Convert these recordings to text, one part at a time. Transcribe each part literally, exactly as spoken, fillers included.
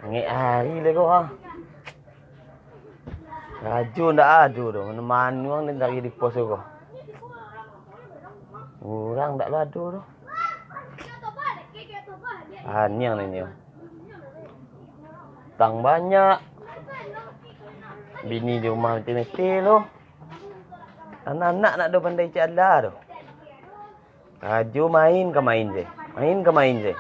Ngek ari lai ko, ah. Rajo ndak ado doh, mano manuang den cari di pos ko. Urang ndak lo ado doh. Aniang ni nyo. Utang banyak. Bini di rumah mete-mete lo. Anak-anak ndak ado pandai caliak doh. Rajo main ka main se, main ka main se.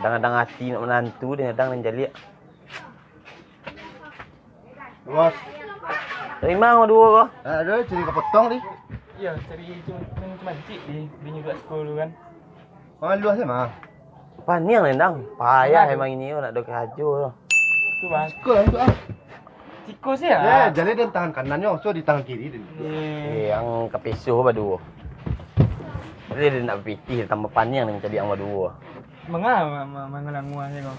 Kadang-kadang ati nak manantu, kadang-kadang nan caliak. Bos. Dari ma duo ko? Ah, ado cari kapotong ni. Iyo, cari cuma, cuma mancik di, di nyuruak sekolah tu kan. Maluah se mah. Paniang ni, Dang. Payah emang ini, nak do karajo tu. Tu, Bang. Siko lah tu, ah. Siko se, ah. Ya, jaleh den tangan kanannyo, so di tangan kiri den. Eh, ang ka peso baduo. Jaleh den nak bapitih, tambah paniang den caliak ang baduo. Manga, ma-, ma-, mangalanguah se ko.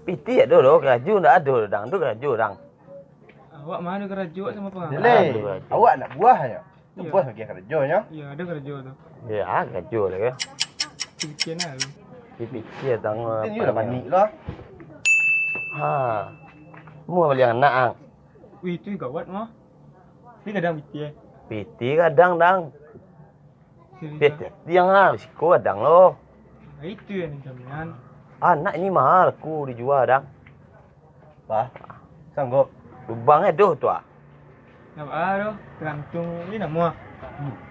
Pitih ado doh, karajo ndak ado, Dang. Tu karajo, Dang. Awak ma ado karajo samo pangawal? Jaleh, awak anak buah nyo. Tu bos bagi karajo nyo. Iyo, ado karajo tu. Iyo, ah, karajo lah yo. Pikia nah tu. Pikia tangan. Mungkin iyo lah panik lah. Ha. Mua baliang anak ang. Wih, tu gawat mah. Ni kadang pikia. Piti kadang, Dang. Serius, Dang? Piti yang ah, siko kadang lo. Nah, itu yang jaminan. Anak ini mahal ku dijua, Dang. Bah, sanggup. Lubang eh doh tu ah. Ndak baa doh, tagantuang ni namuah.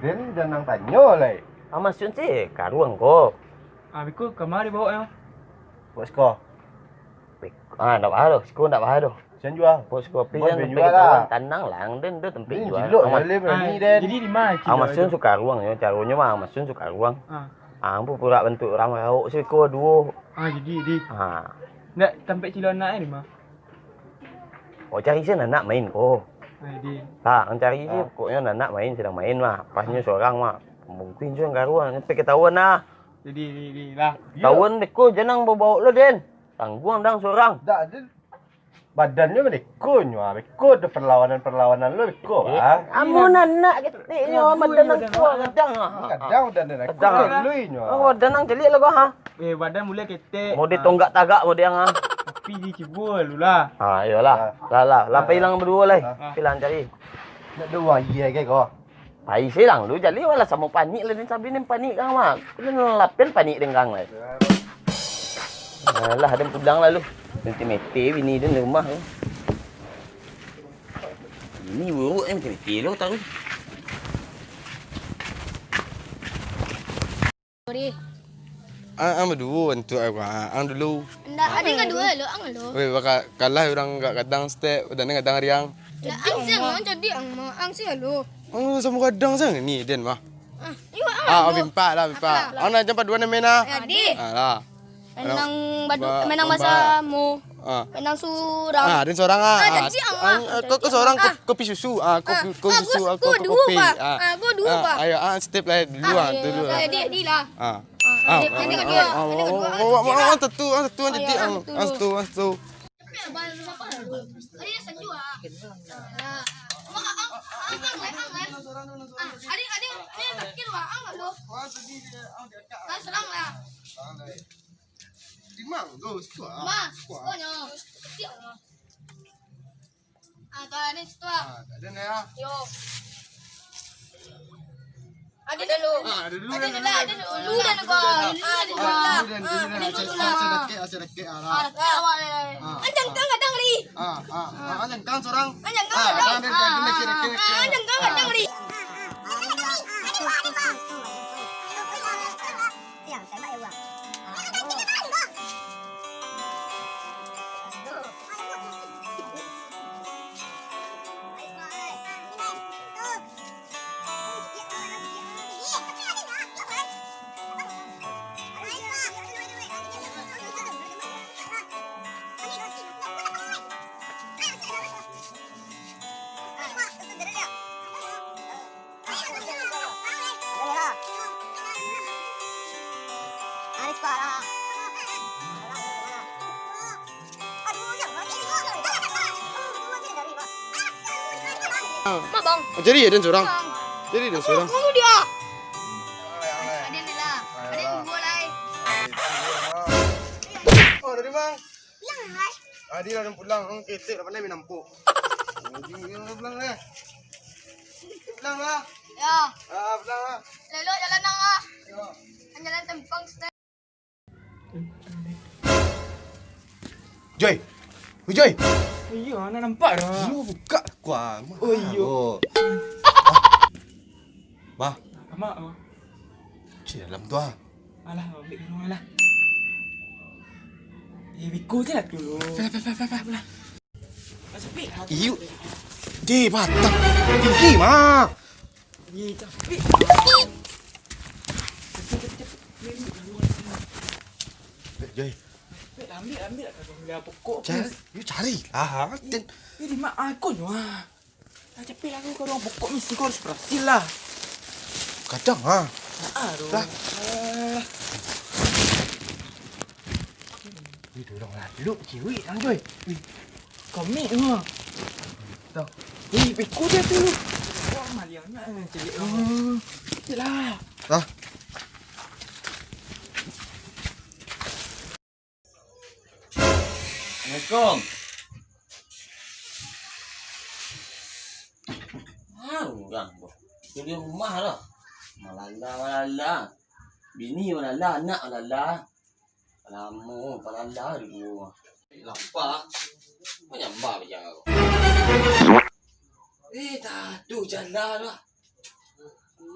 Den jan nan tanyo lai. Ah, masuak se karuang ko. Ah, beko kama dibawa nyo? Buek siko. Bek-, ah, ndak baa doh, siko ndak baa doh. Sian jua. Buek siko pi. Bos jan ben sampai jua ketahuan lah. Tanang lah, ang den tu tampek jua. Cilok, ah, jaleh berani den. Jadi di ma? Ah, masuak se karuang nyo, caronyo mah masuak se karuang. Ah. Ah, ambo purak bantuak urang marauk siko duo. Ah, jadi, jadi. Ah. Ndak tampek cilok anak eh, di ma? Kok cari se anak main ko. Ah, jadi. Ha, ang cari se, pokoknyo anak main, sadang main mah. Pasnyo surang mah. Mungkin surang karuang, sampai ketahuan lah. Jadi, jadi, jadi lah. Ketahuan beko, jan ang babaok lo den. Tangguang dang surang. Dak, den. Badannyo beko nyo, ah, beko tu perlawanan-perlawanan lo beko, ah. Amun anak keteknyo, badan ang kuat, kadang, ah. Kadang badan den kuat, lui nyo. Oh, badan ang caliak lah ko, ha. Eh, badan mulai ketek. Mode tonggak tagak mode ang, ah. Tapi dicubo dulu lah. Ah, iyolah. Lah, lah, lah, pai lang baduo lai. Pai lang cari. Nak duo aia ke ko? Pai se lang lu, jaleh walah samo panik lah, den sabi den panik kang mah. Den lapian panik den kang lai. Alah, den pulang lah lu. Mete-mete bini den di rumah tu. Bini buruak ni mete-mete lo taruih. Sorry. Ang, ang baduo bantuak aku, ah, ang dulu. Ndak, ado nan kaduo lo, ang lo. Weh, baka-, kalah urang ka-, kadang step, dan kadang riang. Ndak, ang siang, ang jadi ang ma-, ang siang lo. Oh, samo kadang siang ni, den mah. Ah, iyo, ang lo. Ah, bimpak lah, bimpak. Ang nak jampat duo nan main ah. Jadi. Alah. Menang badu-, menang basamo. Ah. Menang surang. Ah, den surang ah. Ah, jadi ang ah. Ko, ko surang, ko, kopi susu. Ah, kopi, kopi susu, ah, ko duo, kopi. Ah, ko duo, Pak. Ayo, ah, step lah dulu ah, dulu. Jadi, jadi lah. Ah. Ah, ah, ah, ah, ah, ah, ah, ah, ah, satu, ah, satu, ah, jadi, ah, satu, ah, satu. Adik, adik, adik, terakhir, Pak. Ang lo. Ang surang lah. Di ma tu, siko ah. Ma, siko nyo. Kecik lah. Ah, tu ado situ ah. Ah, ado ni ah. Yo. Ado dulu. Ah, ado dulu. Ado dulu lah, ado dulu. Lu dah nak. Ah, ado dulu lah. Ado dulu lah. Sedikit, sedikit ah. Ah, sedikit awak lah. Anjang kang kadang ri. Ah, ah, ah, anjang kang surang. Anjang kang kadang. Ah, anjang kang kadang ri. Ma, Bang. Oh, jadi yo den surang. Bang. Jadi den surang. Tunggu dia. Ado ni lah. Ado duo lai. Oh, dari ma? Yang lai. Ah, dia dah pulang, orang ketek dah pandai main nampuk. Oh, dia, dia dah pulang lah. Pulang lah. Ya. Ah, pulang lah. Elok jalan ang ah. Ya. Kan jalan tempang, Ustaz. Joy. Oi, Joy. Iyo, nak nampak dah. Iyo, buka kuang. Oh, iyo. Bah. Amak, Bah. Cik dalam tu ah. Alah, ambil dulu lah. Eh, biko je lah dulu. Fah, fah, fah, fah, fah. Alah. Iyo. Deh, batang. Tinggi mah. Eh, capek. Capek, capek, capek. Ambil, ambil, ambil. Joy. Ambil, ambil, ambil. Kalau ambil pokok. Cari, you cari lah. Eh, eh, di mak aku nyo ah. Ah, capek lah aku kalau pokok mesti kau harus berhasil lah. Kadang ah. Ah, tu. Lah. Ah. Wih, dorong lah. Luk, ciwi, Joy. Wih. Komik tu. Tahu. Wih, beko dia tu. Wah, maliang nak cari. Hmm. Lah. Lah. Assalamualaikum. Ah, urang tu. Tu di rumah lah. Malala, malala. Bini malala, anak malala. Lamo, malala dulu. Lapa. Manyambah bajalan. Eh, tadu jalan lah.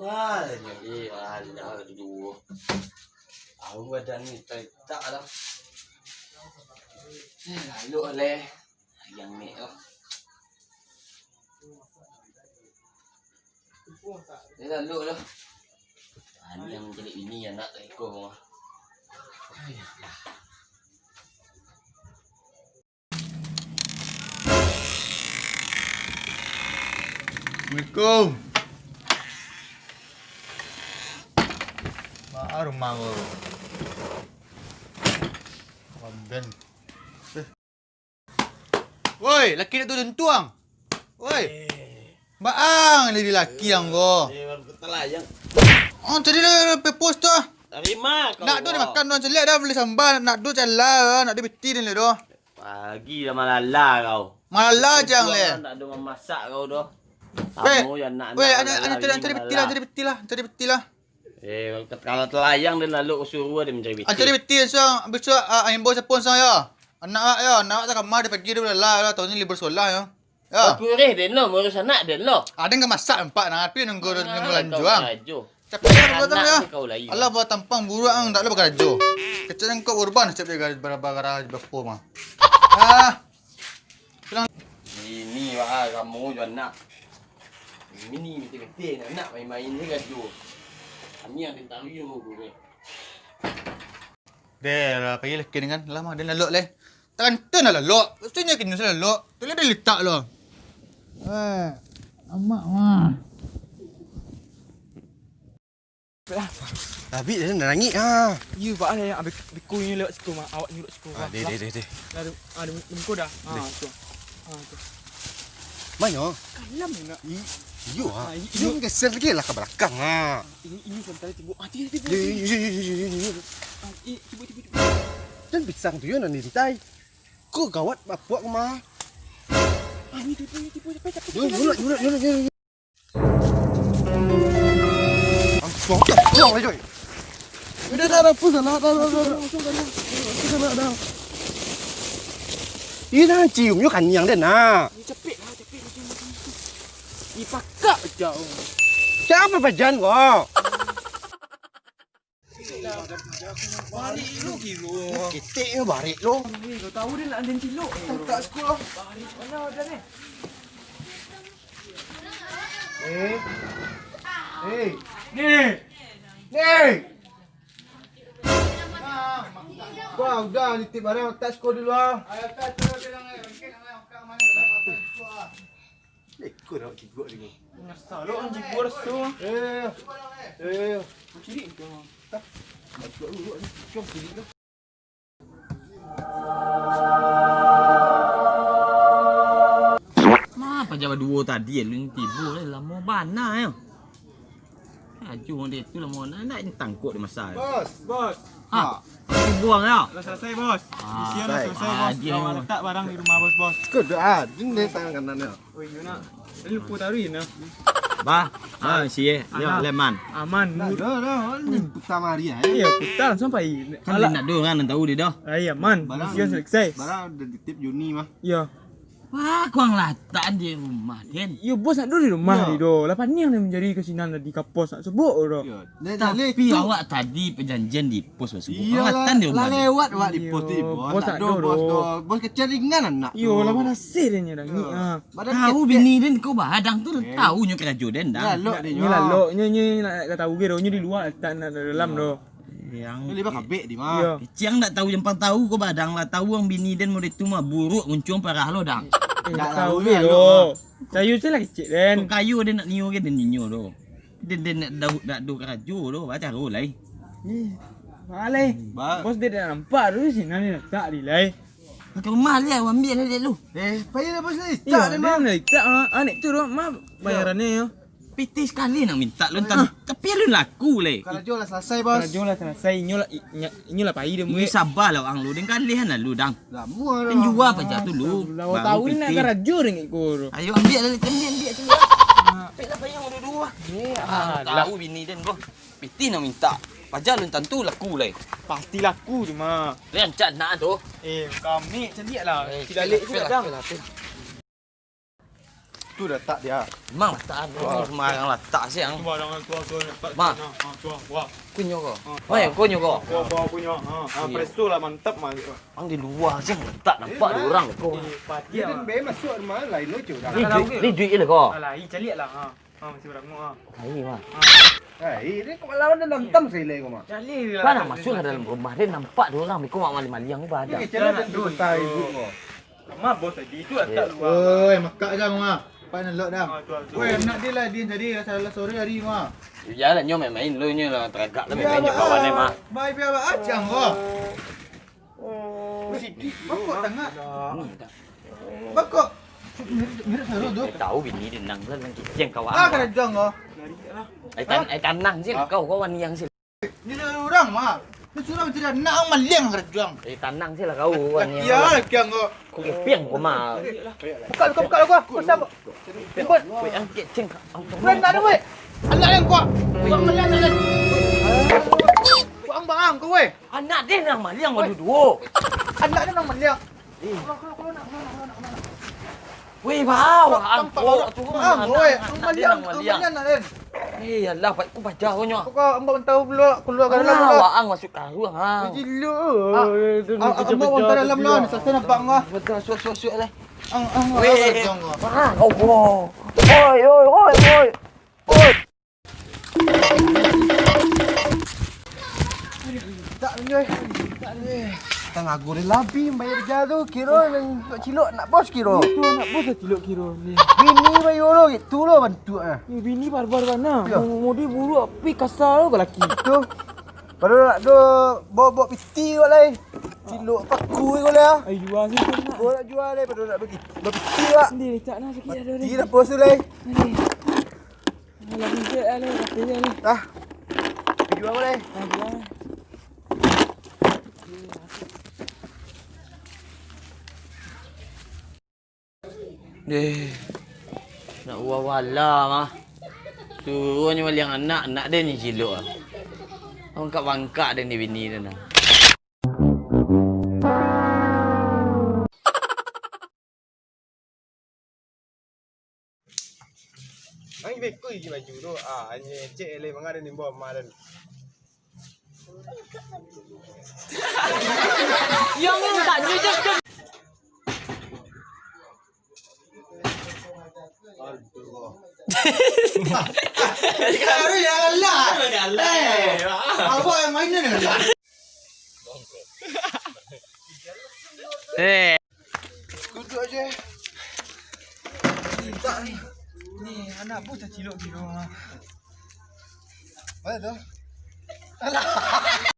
Malnyo, eh, alah, duo. Au badan ni, tak, tak lah. Eh, lalu leh. Yang ni lah. Eh, lalu lah. Ani yang jadi ini anak tak iko. Assalamualaikum. Baru mangga. Woi, laki nak tu tuntuang. Woi. Baang jadi laki ang ko. Eh, baru ketelayang. Oh, tadi lah pepos tu ah. Tarima kau. Nak tu dimakan tu, caliak dah beli sambal, nak tu calah, nak tu piti ni lah tu. Pagi dah malala kau. Malala jang leh. Tak ada mamasak kau tu. Weh, weh, anak, anak cari, cari piti lah, cari piti lah, cari piti lah. Eh, kalau telayang dan lalu suruh dia mencari piti. Ah, cari piti so, besok ah, imbau siapa so ya? Anak awak ya, anak awak tak kamar dia pagi dia malala lah, tahun ni libur sekolah ya. Ya. Kureh den lo, murus anak den lo. Ada nggak masak empat nah, tapi nunggu nunggu lanjuang. Capek lah kau ya. Alah, buat tampang buruk ang, tak ada bakarajo. Kecil kau urban, setiap dia gara-gara di bawah mah. Ah. Ini wah kamu jo anak. Ini betul-betul anak main-main ni gaduh. Kami yang tentang you tu. Deh, lah, pagi lah kini kan. Lama dia lalok leh. Takkan tu nak lalok. Maksudnya kini saya lalok. Tu lah dia letak lo. Eh, amak mah. Tapi dia nak nangis ah. Iyo, Pak, eh, abis biku ni lewat situ mah. Awak nyurut situ. Ah, deh, deh, deh, deh. Lalu, ah, di muka dah. Ah, tu. Ah, tu. Mana? Kalam ni nak. Iyo ah. Iyo geser lagi lah ke belakang ah. Ini, ini sementara timbuk. Ah, timbuk, timbuk. Yo, yo, yo. Ah, eh, timbuk, timbuk, timbuk. Dan pisang tu yo nan diintai. Ko gawat bapuak ko mah. Ah, ini timbuk, ini timbuk, capek, capek. Yo, yo, yo, yo, yo. Langsung, langsung aja. Udah, dah, dah, pusing, dah, dah, dah, dah. Pusing, dah, dah. Pusing, dah, dah. Ini dah cium yo kaniang deh nah. Ini capek lah, capek, capek, capek. Ini pakak jauh. Siapa pajan ko? Barik lu gilo. Kitik yo barik lu. Kau tahu dia nak ada cilok. Tak sekolah. Barik mana ada ni? Eh. Eh. Ni. Ni. Wah, udah nitip barang tak sekolah dulu ah. Ekor awak cigok ni. Nyesal lo orang cigok raso. Eh. Eh. Ciri tu. Cigok dulu ni. Com ciri tu. Mah, paja baduo tadi, lu ni tibo lah, lamo bana yo. Aju dia tu lamo, nak, nak tangkok di masa. Bos, bos. Ha. Ha. Buang yo. Lah salasai, Bos. Ah, isi lah salasai, Bos. Lah latak barang di rumah, Bos, Bos. Ko dah, ah, ini tangan kanannyo. Oh, iyo nak. Tadi lupo taruih nah. Bah, ah, isi yo. Yo, Leman. Aman. Dah, dah, dah. Ni puta mari, eh. Iyo, puta langsuang pai. Kan alah. Indak ado urang nan tahu di doh. Ah, iyo, man. Barang, isi salasai. Barang udah dititip Juni mah. Iyo. Wah, kuang latak di rumah, Den. Iyo, bos nak dulu di rumah di doh. Lah paniang nan mancari ka sinan tadi ka pos nak sobok doh. Iyo. Tapi awak tadi pajanjian di pos, Bos. Iyo lah, lah lewat awak di pos tu, Bos. Bos nak doh, Bos doh. Bos keceringan anak tu. Iyo, lah marasai den nyo dah. Iyo. Tahu bini den ko badang tu, tahu nyo karajo den dah. Lalok den nyo. Lalok nyo, nyo nak tahu ge doh, nyo di lua, tak nak dalam doh. Yang lebih kabek di mah. Iyo. Kecil ang dak tahu, yang pang tahu ko badang lah. Tahu ang bini den model tu mah, buruak, muncuang parah lo dang. Eh, dak tahu be lo. Sayu tu lah kecil den. Kok kayo den nak nio ge den nio do. Den, den nak daud dak do karajo do, bacaro lai. Ih, malai. Bos dia dak nampak tu sinan ni letak di lai. Ka rumah lai, ambiak lah dek lu. Eh, payah lah bos ni. Iyo, tak ada mah. Dak, ah, anek tu doh mah bayarannyo yo. Pitih sakali nak mintak lun, tapi alun laku lai. Karajo lah salasai, Bos. Karajo lah salasai, inyo lah, i-, nya-, inyo lah pai deh. Inyo sabar lah ang lu, den kalihan lah lu dang. Lamo lah. Den jua paja tu lu. Lah, baru tahu ni nak pitih. Karajo deh ngikut. Ayo ambiak lah, ambiak, ambiak tu. Ambiak lah payah dua-dua. Eh, ah, tahu bini den ko. Pitih nak mintak. Paja lun tantu laku lai. Pasti laku tu mah. Lai rancak nak tu. Eh, kami caliak lah. Eh, tidak lek tu kadang. Tu latak dia. Emang latak anu, sembarang latak siang. Sembarang tu, tu, tu, Ma. Nah, ha, tu, wah. Kunyo ko. Ha. Mai kunyo ko. Wah, wah, kunyo. Ha, ha, presto lah, mantap mah. Ang di lua siang latak, nampak deh urang ko. Eh, dia be masuk rumah lain lo, cuy. Ni duit, ni duit je lah ko. Alah, i caliak lah. Ha. Ha, masih barangok, ha. Ai, mah. Ha. Ai, dia kok lawan dalam tam sekali ko, mah. Caliak lah. Kan nak masuk lah dalam rumah, dia nampak deh urang, beko mak maliang-maliang ko badang. Ni caliak dan tu besar ibu ko. Mah bos tadi tu latak luar. Oi, makak dah, mah. Pak nak lok dah. Ha, tu, tu. Weh, nak dia lah, dia tadi lah, salah sore hari, mah. Iyolah, nyo main-main lo, nyo lah taragak lah main-main jo kawan ni, mah. Bye, bye, bye, acang ko. Sidik, bakok tangah. Hmm, tak. Bakok. Mirip, mirip saru tu. Tahu bini dia nang lah, nang kiceng kawan. Ah, karajo ko. Ai tan-, ai tanang je kau, kau waniang je. Ni urang mah. Ni surang tidak nak maliang karajo. Eh, tanang je lah kau waniang. Iyo, kiang ko. Kau kepiang kau mah. Buka, buka, buka, buka. Kau siapa? Weh, ang kiceng. Weh, nak ada, weh. Anak yang kuat. Buang maliang, anak. Buang bang kau, weh. Anak dia nang maliang, waduh, duo. Anak dia nang maliang. Eh. Keluar, keluar, keluar, nak, keluar, nak, keluar, nak, keluar, nak. Weh, bawa angkok tu, weh, anak dia nang maliang. Eh, alah, baik ku baca kau nyo. Kau ambo tahu pula, keluar dalam pula. Alah, waang masuk karuang, ha. Gilo. Ah, ambo dalam lah, sasa nampak ngah. Betul, suak, suak, suak lah. Ang, ang, weh, ang, ang, ang. Ah, Allah. Oi, oi, oi, oi. Oi. Tak ni, oi. Tak ni. Tangah gurih labi bayar ja tu, kiro nan nak cilok, nak bos kiro. Itu nak bos lah cilok kiro ni. Bini bayu lo gitu lo bantuak ah. Ni bini barbar bana. Yo. Model buruak, tapi kasar lo laki. Tu. Baru nak do bawa-bawa piti kau lai. Cilok paku kau lai ah. Ai jua sih tu nak. Kau nak jua lai, baru nak bagi. Bapiti kau. Ni cak nah sakit ada. Mati dah bos tu lai. Alah, bijak lah, katanya ni. Ah, video apa, Leh? Ah, dia. Deh, nak uwa-wala mah. Suruahnyo maliang anak, anak den nyo cilok ah. Bangkak-bangkak den di bini den ah. Ang beko isi baju tu. Ah, anjing ecek eleh manga den imbau malam. Yang tak jujur. Aduh. Baru ya Allah. Eh, apa yang mainan ni? Eh. Duduk aja. Minta ni. Ni anak bos dah cilok kiro. Apa tu? Alah.